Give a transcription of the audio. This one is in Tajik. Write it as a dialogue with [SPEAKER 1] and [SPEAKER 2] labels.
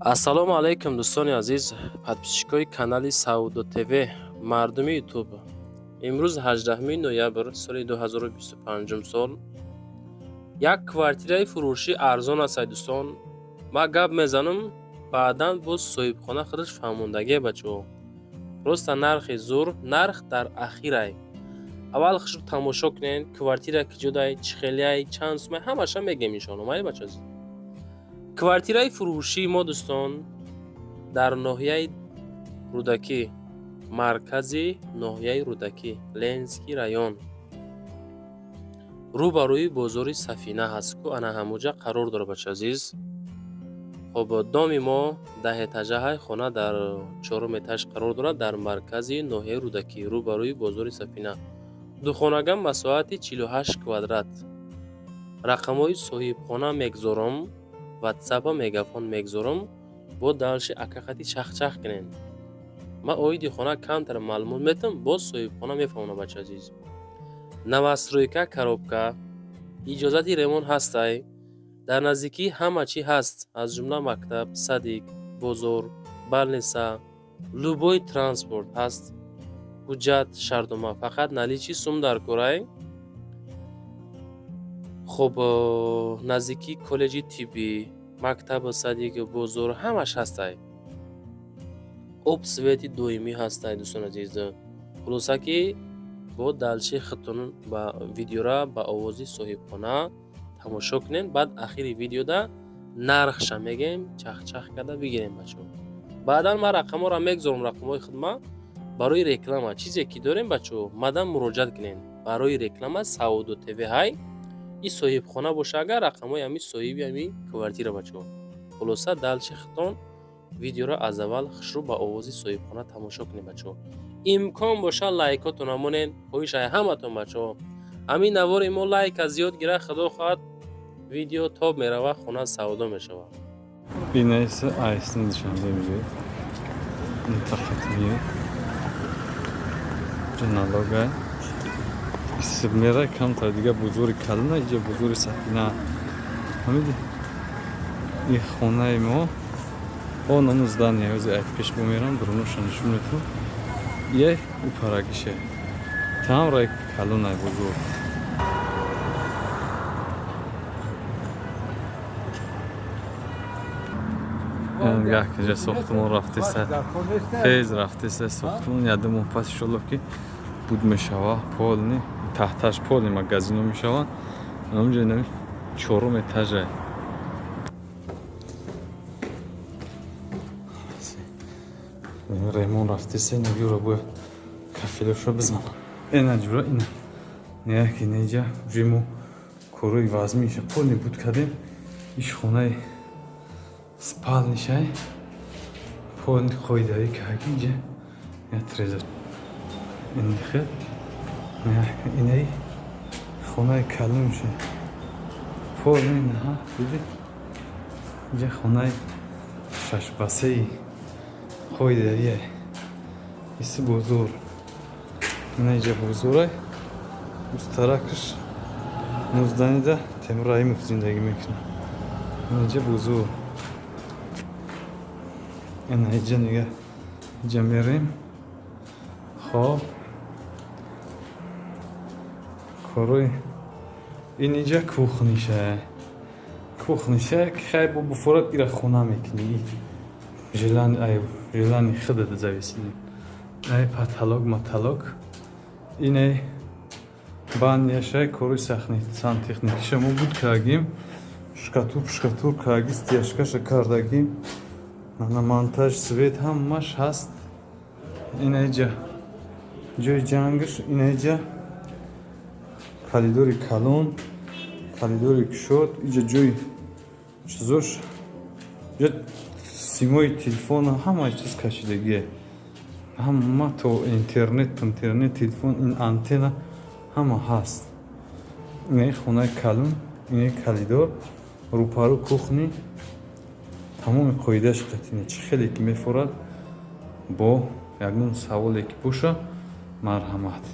[SPEAKER 1] Ассалому алайкум, дӯстони азиз, подписчикои канали Савдо ТВ, мардуми Ютуб. Имрӯз 18 ноябр соли 2025 сол як квартираи фурӯшӣ арзон аст. Ай дӯстон, ман гап мезанам, баъдан боз соҳибхона худаш фаҳмондагие. Бачаҳо, просто нархи зур, нарх дар ахирай. Аввал хушрӯ тамошо кунед, квартира ки ҷодай, чӣ хелиай, чанд сумай, ҳамаша мегем, иншоалло. Майли, бачаҳо, квартираи фурӯшии мо, дӯстон, дар ноҳияи Рӯдакӣ, маркази ноҳияи Рӯдакӣ, Ленинский район, рӯ ба рӯи бозори Сафина ҳаст ку, ана ҳамуҷа қарор дорад, бача азиз. Хоб, доми мо 10 этажаҳай, хона дар чорум этаж қарор дорад, дар маркази ноҳияи Рӯдакӣ, рӯ ба рӯи бозори Сафина. Духонага масоҳати 48 квадрат. Рақамҳои соҳибхона мегзорам, Ватсапа, Мегафон мегзорам, бо дальше акақати чахчах кунед. Ман оиди хона камтар маълумот метам, боз соҳибхона мефаҳмонам, бача азиз. Новостройка, коробка, иҷозати ремонт ҳастай. Дар наздикӣ ҳама чӣ ҳаст, аз ҷумла мактаб, садик, бозор, больница, любой транспорт ҳаст. Ҳуҷҷат, шартнома, фақат наличный сум дар корай. Хуб, наздикии коллеҷи тиббӣ, мактабу садик, бозор, ҳамаш ҳастай. Об, свети доимӣ ҳастай, дӯстони азиз. Хулоса ки бо дальше худтон ба видеора ба овози соҳибхона тамошо кунед, баъд ахири видеода нархша мегем, чахчах карда бигирем, бачаҳо. Баъдан ман рақамҳоро мегзорам, рақамҳои худма барои реклама. Чизе ки дорем, бачаҳо, мадам муроҷиат кунед барои реклама. Савдо ТВ ҳай и соҳибхона боша, агар рақамҳои ҳами соҳиби ҳами квартира, бачаҳо. Хулоса, дальше худтон видеоро аз аввал хушрӯ ба овози соҳибхона тамошо кунед, бачаҳо. Имкон боша, лайкотона монед, хоҳишай ҳаматон, бачаҳо. Ҳамин навори мо лайка зиёд гирад, худо хоҳад, видео тоб мерава, хона савдо мешавад.
[SPEAKER 2] Бинаиса айсни Душанбе мегӯяд. Фақат меёд. Налога. Мера камтар дига бозори калона, иҷа бозори Сафина. Фаҳмиди? Ин хонаи мо, он ҳамун здание, ҳози ай пеш бо мерам, дуруноша нишон метавам. Е ӯ парагише. Тамрай калонай бозор. Гаҳ киҷа сохтмон рафтеса, тез рафтеса сохтмон, яду моҳ пас, иншолло, ки буд мешава, полный, таҳташ полный магазино мешаванд. Ҳамунҷо инами чорум этажа. Ремонт рафтеса, ина юра бояд кафелошро бизанам. Ина ҷура, ина нигаҳ ки инҷа уже мо корои вазмиша полный буд кардем. Иш хонаи спальнишай, полный қоидаӣ карди, инҷа я треза ин хел, инаи хонаи калонша полный наҳа диди, инҷа хонаи шашбасаи қоидаие. Иси бозор, ина инҷа бозорай, устаракаш нузданида Темур Раимов зиндагӣ мекунад. Инҷа бозор, ина иҷа нигаҳ, иҷа мерем. Хоб, корои ин иҷа кухниша, кухниша хай бо буфорат ира хона мекунӣ, желание худат зависит. Ай потолок, маталок, инай баняшай, корои сантехникиша мо буд кардагим, штукатур штукатур кардаги, стяжкаша кардагим, ана монтаж, свет ҳамаш ҳаст. Ина иҷа ҷои ҷангаш, ина иҷа коридори калон, коридори кушод, иҷа ҷои чизош, иҷа симои телефона, ҳама чиз кашидагие, ҳама то интернет, интернет, телефон, ин антенна ҳама ҳаст. Инаи хонаи калон, инаи коридор, рӯпарӯ кухни, тамоми қоидааш қатине, чӣ хеле ки мефорад. Бо ягон саволе ки боша, марҳамат.